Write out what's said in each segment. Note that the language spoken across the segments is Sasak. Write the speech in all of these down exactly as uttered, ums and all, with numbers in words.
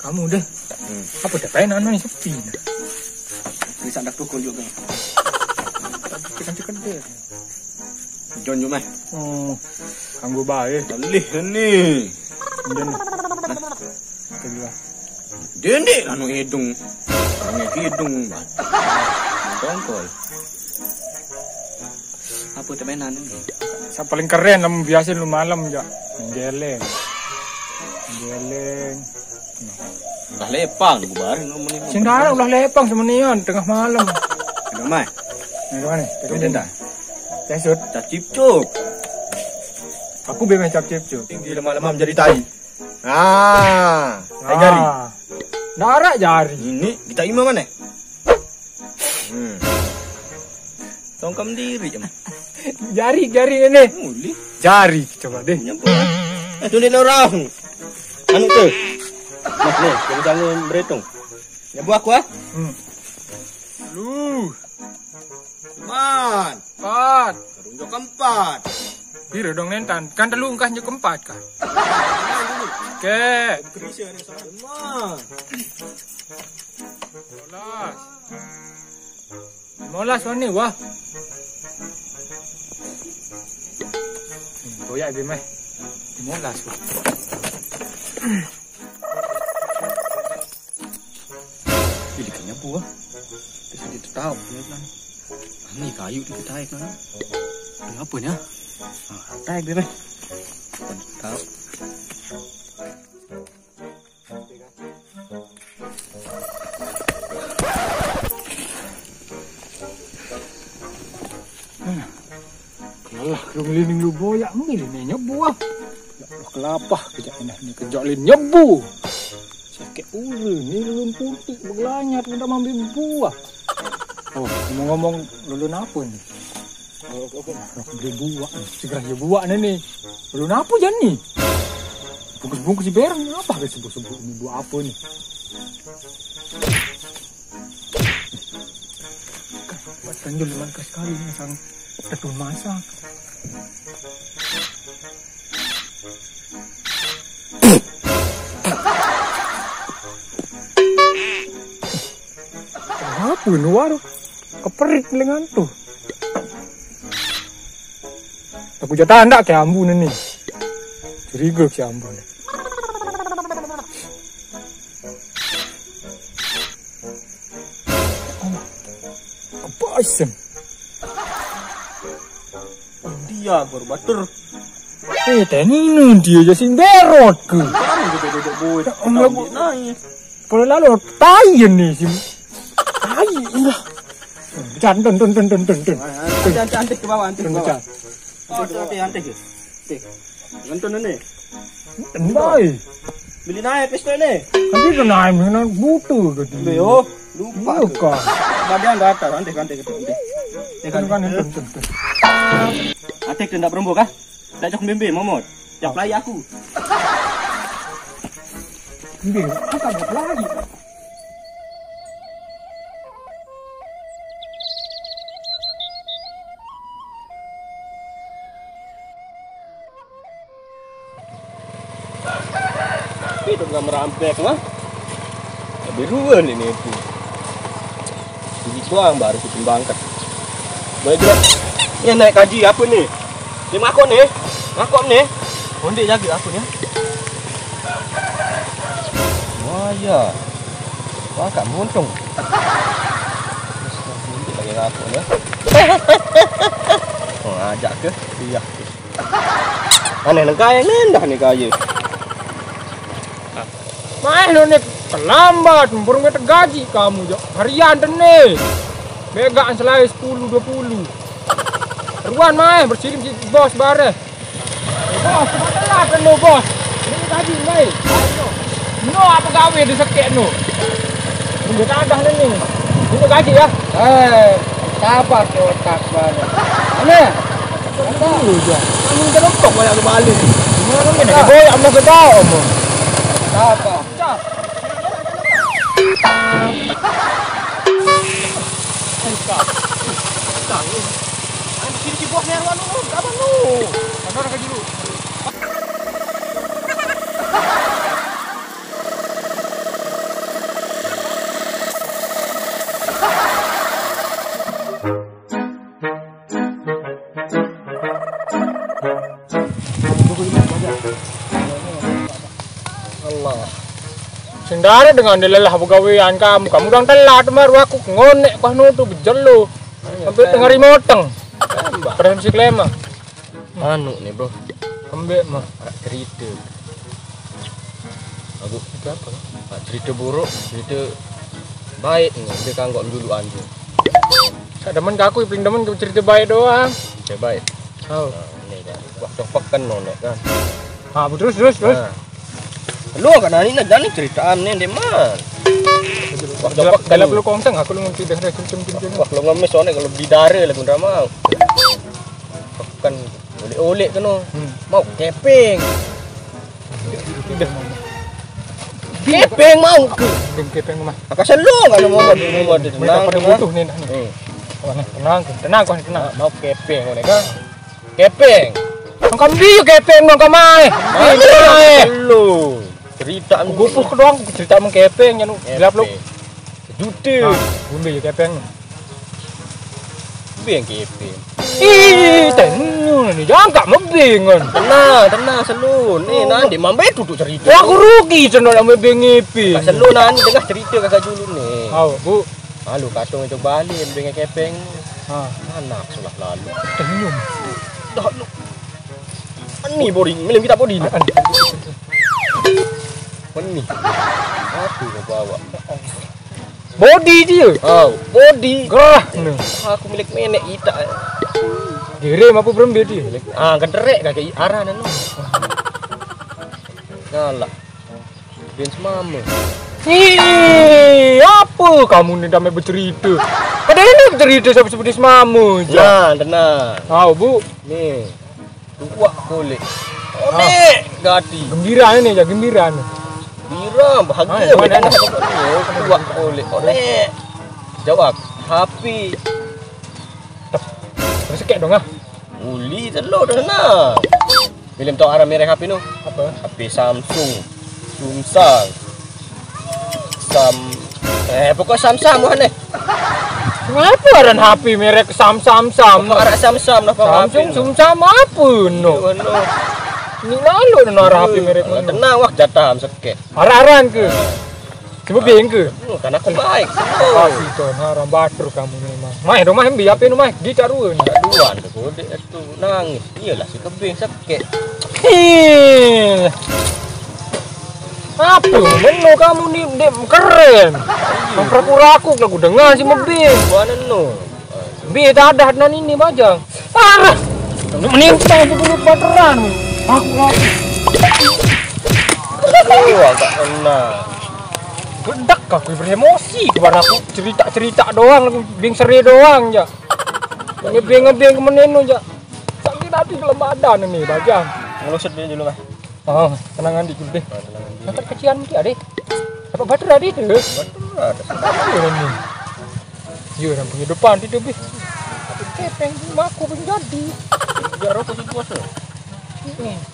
Kamu deh. Hmm. Apa dah pengen anu sepi? Bisa ada pukul juga. Tapi kan cekede. Jon yo meh. Oh, kanggo bae. Lih ni. Jon. Nah. Kedua. Dendik anu hidung. Anu hidung. Tongkol. Apa temenan ini? Sa paling keren, lamun biasa lu malam, ya. Geleng. Geleng. Lah lepang, bubarin lu mending. Sing darah ulah lepang semenian tengah malam. Aduh, Mai. Nah, kemana? Itu denda. Cesut. Cacipcuk. Aku bebas cap cipcuk. Tinggi lemah-lemah menjadi tai. Ah, tai jari. Darah jari. Ini kita ima mana? Hmm. Tongkam diri em. Jari, jari ini. Uli. Jari, coba deh. Nyampe. Eh, tuh dia orang. Anu tuh. Nah, nih, jangan-jangan beretung. Ya buah kuah. Hmm. Lu. Man. Empat. Runjuk keempat. Piro dong nentan? Kan telu engkah nyuk empat kan? Oke. Kerisa ada sama. Man. Bolas. Lima belas wani, wah. Hmm, koyak ge meh. Lima belas, wah. Ih, dikenya buah. Terus dia tahu, ya kan. Ini kayu dikit tarik kan. Ini apa nih? Ah, tarik deh, meh. Tahu. Kalah, lu ngeliling lu boyak, ngeliling nyebu ah. Ya Allah, kelapa, kejak ini, ini kejak lin nyebu. Sakit ulu, ini lulun putih, bergelanyap, minta mambi buah. Oh, ngomong-ngomong, lulun apa nih? Oh, oh, oh. Nah, beli buah nih, segera ya buah nih, nih. Lulun apa jan nih? Bungkus-bungkus di bereng, apa gak sebut-sebut ini buah apa nih? Kan jol lima sekali ini sang tetu masak. Apa ini waduh? Keperit dengan tuh. Aku jatah ndak ke ambu nih. Curiga ke ambu nih. Apa isem? Dia baru batur. Eh, teni nu dia je sing berot ke. Kamu juga duduk boy. Ya Allah, Bu. Naik. Kalau lalu tai ni sim. Tai iya. Jan, tun, tun, tun, tun, tun, tun. Nanti, nanti, nanti ke bawah, nanti ke bawah. Tun, jan. Oh, nanti, nanti ke. Nanti. Nonton ni. Tun, boy. Beli naik pistol ni. Kan dia naik, mana butuh ke dia? Yo, lupa. Iya, ke. Kak. Badan rata, nanti, nanti, nanti. Tun, kan, tun, tun, tun. Atik tu ndak berembuk kah? Ndak cok bimbi, momot. Cok pelai aku. Bimbi, apa buat lagi? Itu nggak merampek mah. Lebih ruan ini itu. Ini doang baru kita bangkat. Boleh juga. Ini naik kaji apa ni? Dia ngakon ni. Ngakon ni. Onde jaga aku ni. Wah, ya. Wah, kak muntung. Nanti lagi ngakon ya. Oh, ajak ke? Iya. Aneh nengkai, nendah ni kaya. Maeh lo ni terlambat, burung kita gaji kamu jo. Harian tene. Begaan selai sepuluh dua puluh. Ruan maeh bersirim si bos bareh. Bos, telah penuh bos. Ini tadi, mai. No apa gawe di sekek no? Ini tanah ni. Ini gaji ya? Eh, sabar ke otak baru. Ini. Dulu je. Kamu terokok banyak kebalik. Ini boyak mau ke bawah mu. Sabar. Sini si bos yang anu, kapan lu? Mana orang dulu? Cara dengan dia lelah begawean kamu, kamu udah telat, baru aku ngonek kau nutu bejelo. Sampai tengah hari moteng. Padahal mesti kelema. Anu nih, Bro. Kembek mah. Arak cerita. Aku apa? Arak cerita buruk, cerita baik nih, dia kan kok dulu anjir. Sak demen ke aku, paling demen ke cerita baik doang. Cerita baik. Oh. Nah, ini kan. Wah, copek kan nonek kan. Ah, terus, terus, terus. Nah. Lu kan ini nah, jadi ceritaan nih, Deman. Wah, copek kan. Kalau lu kongseng, aku lu ngerti dah, dah, cium, cium, cium, cium. Wah, lu ngemis soalnya kalau bidara lagu drama. Pekan oleh-oleh kena. Hmm. Mau kepeng. Udah. Kepeng mau ke. Belum kepeng mah. Maka selo kalau mau mau mau ada Mereka tenang. Pada Tenang. Butuh nih, nah, nih. Hmm. Wah, nih, tenang, tenang, kau tenang. Nah, mau kepeng, kau kan. Kepeng. Nang kami kepeng, nang kamai. Mana? Kepeng, eh. Lu. Cerita aku gupuh ke doang, cerita mau kepeng, yang gelap lu. Kepeng. Sejuta. Ah, bumbe ya kepeng. Beng kepeng. Ih, tenang nih, jangan kak mebeng kan. Tenang, tenang, selo. Nih, nanti mambe duduk cerita. Wah, aku rugi, cenok yang mebeng ngepe. Kak selo, nanti tengah cerita kakak dulu nih. Aw, Bu. Halo, katong itu balik, beng kepeng. Ah. Anak, sudah lalu. Tenang. Dah, lu. Ini body, milim kita body. Ah, ah. Ini. Aku mau bawa. Body dia. Oh, body. Gerah, nih. Aku milik menek kita. Gere apa berembe dia? Ah, gederek kagak arah nanu. Ngalah. Bens mama. Ih, apa kamu nih damai bercerita? Pada ini bercerita sampai seperti semama. Nah, tenang. Tahu, Bu. Nih. Tuak kulit. Onek gati. Gembira ini ya, gembira nih. Gembira, bahagia. Tuak kulit. Onek. Jawab. Happy. Terus kayak dong ah. Uli telur dah nah. Film tau arah merek H P no. Apa? H P Samsung. Samsung. Sam eh pokok Samsung mana? Kenapa ada H P merek Sam Sam Sam? Pokok arah Samsung lah pokok Samsung Samsung apa no? Ini lalu no arah H P merek mana? Tenang wah jatah sekek. Arah-arahan ke? Coba biar ke? Kan aku baik. Kasih tuh haram batur kamu memang. Mai dong mai bi apa no mai? Di caruan. Dua ada kode itu nangis. Iyalah si kebing sekek. Ih. Apa? Meno kamu nih, Dek, keren. Aku raku lagu dengar si mebing. Mana no? Bi tak ada nan ini bajang. Arah. Menimpa aku dulu pateran. Aku lagi. Wah, tak kena. Gedek aku beremosi kepada aku cerita-cerita doang, bing seri doang ya. Ngebing-ngebing ke meneno ya. Sakit hati dalam badan ini, bajang. Ngeluset dia dulu lah. Oh, tenang andi dulu deh. Dapat kecian mesti ada. Dapat batur ada itu. Batur ada. Iya nih. Iya orang punya depan itu bi. Kepeng aku pun jadi. Biar rokok si bos.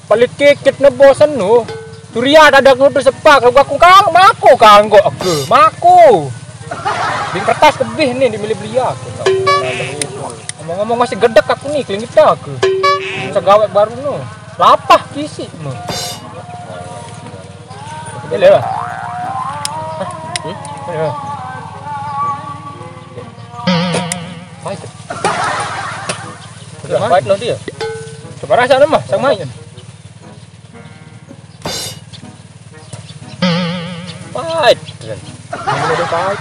Palit kikit nebosen no. Turia dadak nutu sepak, aku kang mako kanggo aku. Mako. Bing kertas lebih nih dimilih belia aku. Ngomong-ngomong masih gedek aku nih, keling kita aku. Segawek baru no. Lapah kisi no. Ini lewat. Hah? Hmm? Ini lewat. Pahit. Udah pahit no dia. Coba rasa nama sama aja. Pahit. Ini udah pahit.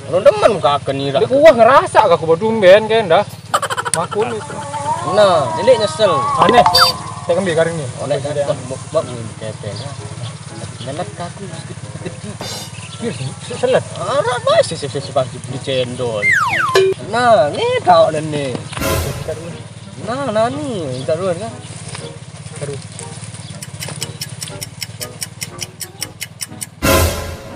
Lu demen kakak nira. Dia kuah ngerasa kakak buat tumben kan dah. Makun itu. Nah, ini nyesel. Aneh. Saya kan biar garing nih. Oleh kakak mau mau ini kepeng. Nenek kaku kecil. Iya sih, selet. Arah bae sih sih sih pas beli cendol. Nah, ini tahu dan nih. Nah, nani, minta dulu kan. Terus.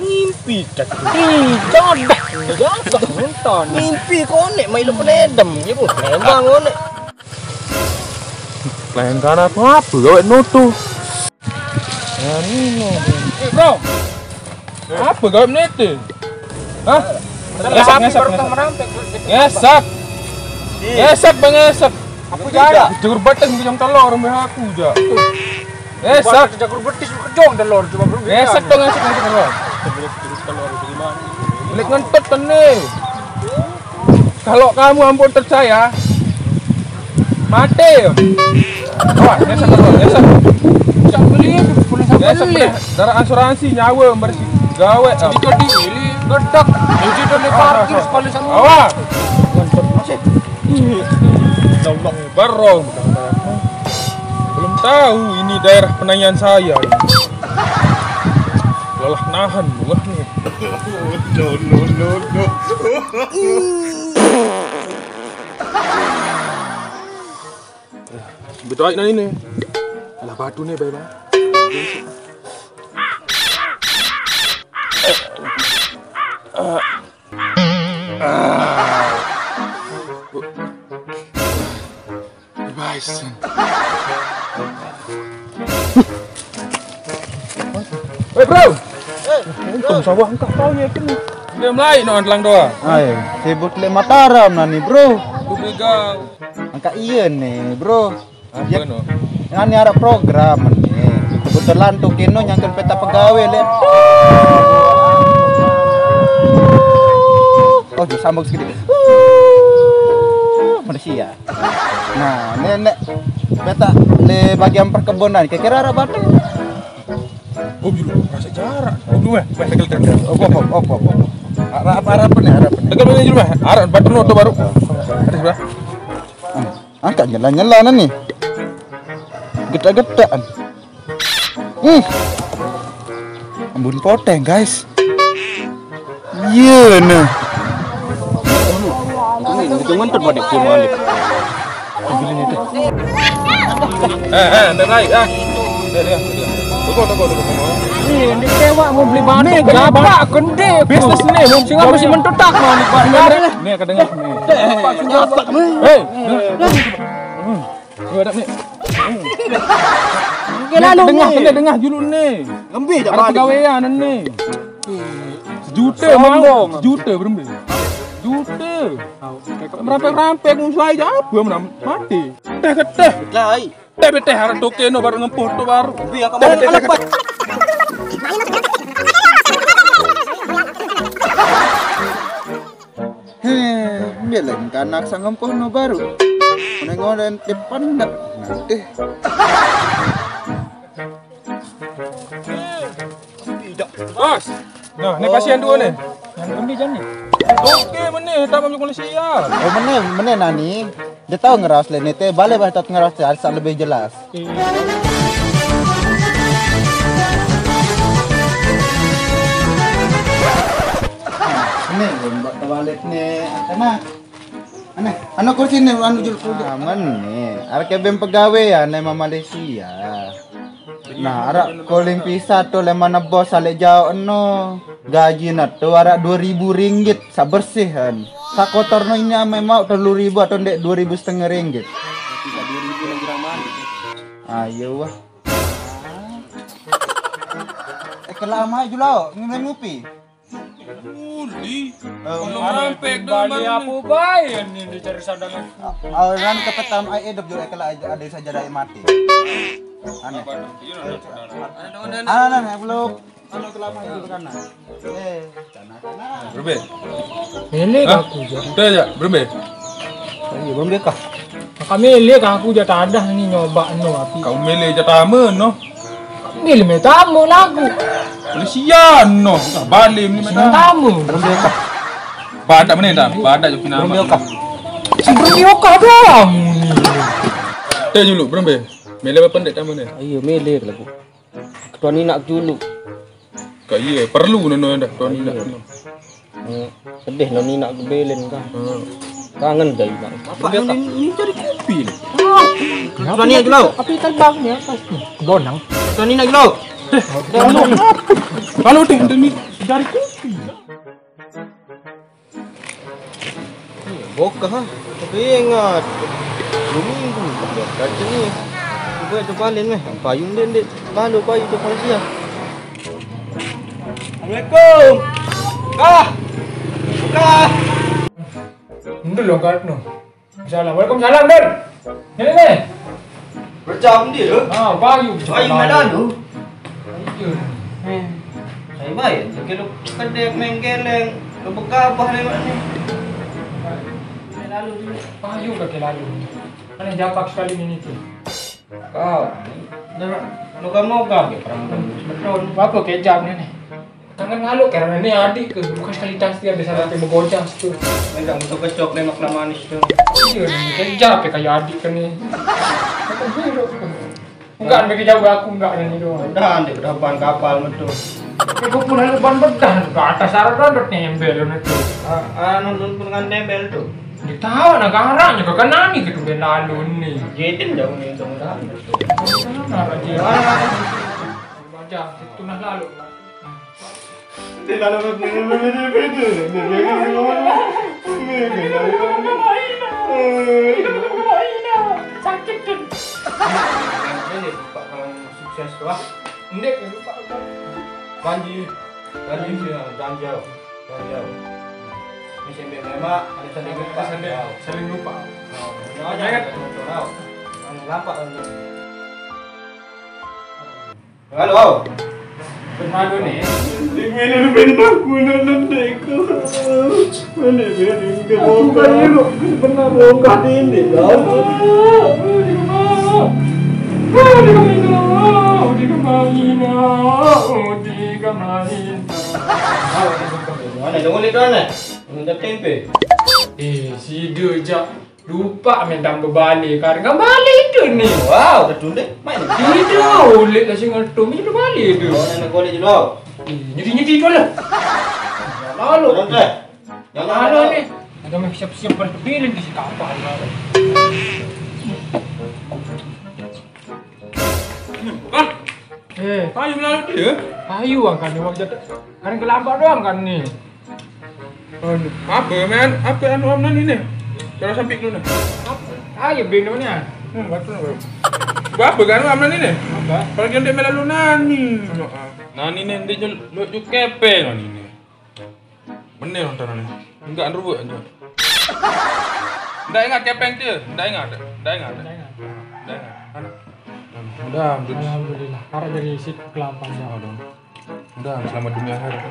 Mimpi tak. Ih, jodoh. Jodoh nonton. Mimpi konek main lu penedem, ya bu. Nembang konek. Lain kan aku apa gawe nutu. Nah, ini. Eh, bro. Apa gawe menete? Hah? Ngesek, ngesek, ngesek. Ngesek. Ngesek, bang, ngesek. Aku jalan. Jujur batang bujang telur, rumah aku, ja. Esek. Jagur betis lu kejong telur coba belum. Esek dong, esek, esek telur. Balik ngentut tene. Kalau kamu ampun percaya, mati. Wah, esek telur, esek. Bisa beli itu, boleh sampai beli. Darah asuransi nyawa bersih gawe. Jadi jadi ini gedek. Jadi dari parkir sekali sama. Awas. Ngentut masih. Tolong barong. Belum tahu ini daerah penanyaan saya ini. Lelah nahan buahnya. No, no, no, no. Betul ini. Lah batu nih, Bang. Bye, son. Weh, bro. Untung sawah engkau tahu ya, kan. Dia mulai no antlang doa. Ayo, sibuk le Mataram nani, bro. Kubegau. Angka iya nih, bro. Apa no? Ngani arah program nih. Kebetulan tuh kino nyangkut peta pegawai le. Oh, disambung sedikit. Manusia. Nah, nenek peta le bagian perkebunan. Kira-kira arah mana? Oh, biru, rasa jarak. Oh, dua, weh, tekel, tekel. Oh, apa, apa, apa, apa. Arah apa, arah apa nih, arah apa nih? Tekel mana dulu, weh? Arah batu no, tuh baru. Ada sebelah. Hmm. Angkat nyela-nyela nih. Getak-getakan. Hmm. Ambun poteng, guys. Iya, nah. Ini, itu ngentut pada kiri balik. Eh, eh, ndak naik, ah. Dia, dia, dia. Tunggu, tunggu, tunggu, tunggu. Nih, ini sewa mau beli batu. Nih, gapak, gede. Bisnis nih, sing apa sih mentutak, mau nih, Pak? Nih, kedengar nih. Hei, nih. Lu ada nih. Gila lu nih. Dengah, dengah dulu nih. Ngembi dah. Ada pegawaian nih. Sejuta mau. Sejuta berembe? Sejuta. Rampek-rampek musuh aja apa menang mati. Teh keteh. Lai. Teh beteh arah toke no baru ngempuh tu baru. Bi aku mau lepas. Heh, biar lagi kanak sang ngempuh no baru. Ngonen-ngonen depan dah. Nanti. Bos. Nah, ini pasien dua nih. Yang ini jangan nih. Oke, mana? Tamu Malaysia. Oh, mana? Mana nani? Dia tahu ngeras le ni teh. Balik bah tak ngeras teh, asal lebih jelas. Ini lembak terbalik nih. Kena. Aneh, anu kursi ni, anu jul kursi. Aman ni, arke bem pegawai ya, ne ma Malaysia. Nah, arak koling pisah tu le mana bos alek jauh eno. Gaji na tu arak dua ribu ringgit, sak bersih kan. Sak kotor no ini ame mau telu ribu atau ndek dua ribu setengah ringgit. Ayo wah. Eh, kelama julau, ngimpen ngopi. Uli. Kalau rampek bali apa bae ini dicari sadangan. Awan ke petam ai edop jur ekala ada saja dai mati. Aneh. Aneh, aneh, belum. Anu kelama itu kan. Eh, sana, sana. Berbe. Ini aku je. Udah ya, berbe. Iya, belum dia kah? Kami lihat aku je tadah ni nyoba no api. Kau milih je tama no. Ni lima tamu lagu. Malaysia no. Balik ni mata. Tamu. Badak mana dah? Badak joki nama. Belum kah? Si Brunei kah doang ni. Teh dulu, belum be. Mele apa pendek tamu ni? Iya, mele lagu. Ketua ni nak dulu. Kak iya, perlu nono dah, ketua ni nak. Iya. Hmm, sedih lo ni nak gebelen kan. Hmm. Kangen dari bang. Apa ni, ni cari kopi ni? Kenapa? Tuan ni aja lau. Api terbang ni apa? Bonang. Tuan ni nak lau. Kalau deh, ni cari kopi. Bokah ah. Tapi ingat. Dua minggu. Kacau ni. Cuba tu paling meh. Payung dia, dia. Balu payung tu paling siap. Assalamualaikum. Kah. Kah. Mundur lo, Kak, no. Salam. Waalaikumsalam, Dun. Ini nih. Berjam dia tu. Ah, bayu. Bayu main lalu. Iya. Eh. Saya main, tapi lu kedek main geleng, lu begabah lewat ni. Main lalu dulu. Bayu kaki lalu. Mana japak sekali ni tu? Kau, dah, moga-moga ke perang tu betul. Apa kejap ni ni? Tangan ngaluk karena ni adik ke, bukan sekali tas dia, biasa sampai bergojang situ. Enggak, untuk kecok lemak lah manis tu. Iya, ni kejap ya kayak adik ke ni. Enggak, sampai kejauh aku enggak ni doang. Udah, nanti udah ban kapal betul. Aku pun lalu ban bedah ke atas arah dah nembel tu. Ah, ah, nonton pun dengan nembel tu. Dia tahu nak garangnya ke kena ni ke tu lalu ni. Jadi jauh ni mudah-mudahan. Sana raja. Ah. Raja, itu nah lalu. Sakit tu. Ini lupa kalau sukses tu ah. Ndeq lupa. Banji. Banji sih, ganjau. Ganjau. Ini sambil lemak, ada sambil lupa. Sambil, sambil lupa. Nah, jangan. Anu, nampak kan. Halo. Halo ni. Di mana lu main aku nak nanti kau? Mana dia? Dia bongkar ni lu. Sebenar bongkar ni. Mana dia boleh tu? Mana dia boleh tu? Mana? Minta tempe. Eh, sida jak. Lupa main tambah balik. Karena balik tu ni. Wow, tertunduk. Main. Tidak, oleh lah singa tu. Mesti balik tu. Oh, nak balik dulu. Eh, nyeri-nyeri tu lah. Lalu. Jangan, jangan. Lalu ni. Ada main siap-siap berpilih di kapal. Ah, eh, payu melalui dia. Payu angkat ni, Bang. Jatuh. Kan kelampak doang kan ni. Anu, apa, men? Apa anu amnan ini? Kalau sampai dulu nah. Ayo beno ni. Hmm, betul, betul. Buat apa kan amnan ini? Apa? Kalau dia melalui nani. Nani ni dia lu juga kepeng nani ni. Bener nonton ni. Enggak ruwet aja. Ndak ingat kepeng dia? Ndak ingat. Ndak ingat. Ndak ingat. Anu. Mudah, mudah. Alhamdulillah. Harap jadi isi kelapan ya. Aduh. Mudah, selamat dunia akhirat.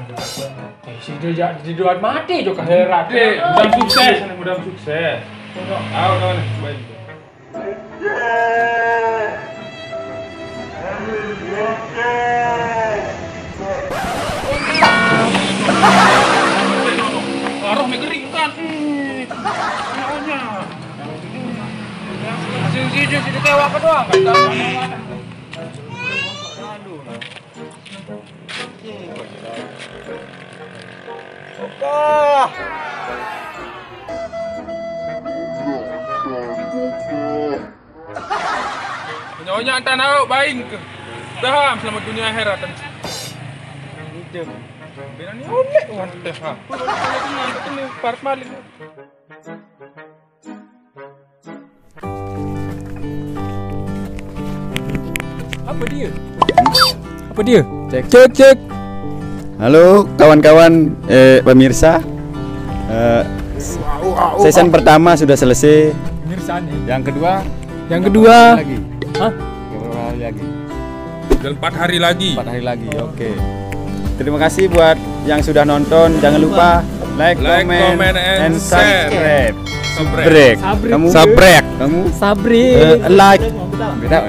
Eh, si dia jak tiduran mati juga heran. Dek, mudah sukses, mudah sukses. Tahu, tahu ni. Baik. Arah negeri kan. Maunya. Sing siji sing kecewa apa doang? Oke. Nyonya tanah baing ke. Dah, selamat dunia akhirat. Itu. Berani oleh, waduh, ha. Ini part malik. Apa dia? Apa dia? Cek, cek, cek. Halo, kawan-kawan, eh, pemirsa. Eh, season pertama sudah selesai. Pemirsa ni. Yang kedua? Yang kedua. Lagi. Hah? Berapa hari lagi? Dan empat hari lagi. Empat hari lagi, oke. Terima kasih buat yang sudah nonton. Jangan lupa like, comment, and subscribe. Sabrek. Sabrek. Kamu? Sabrek. Kamu? Sabrek. Eh, like. Beda.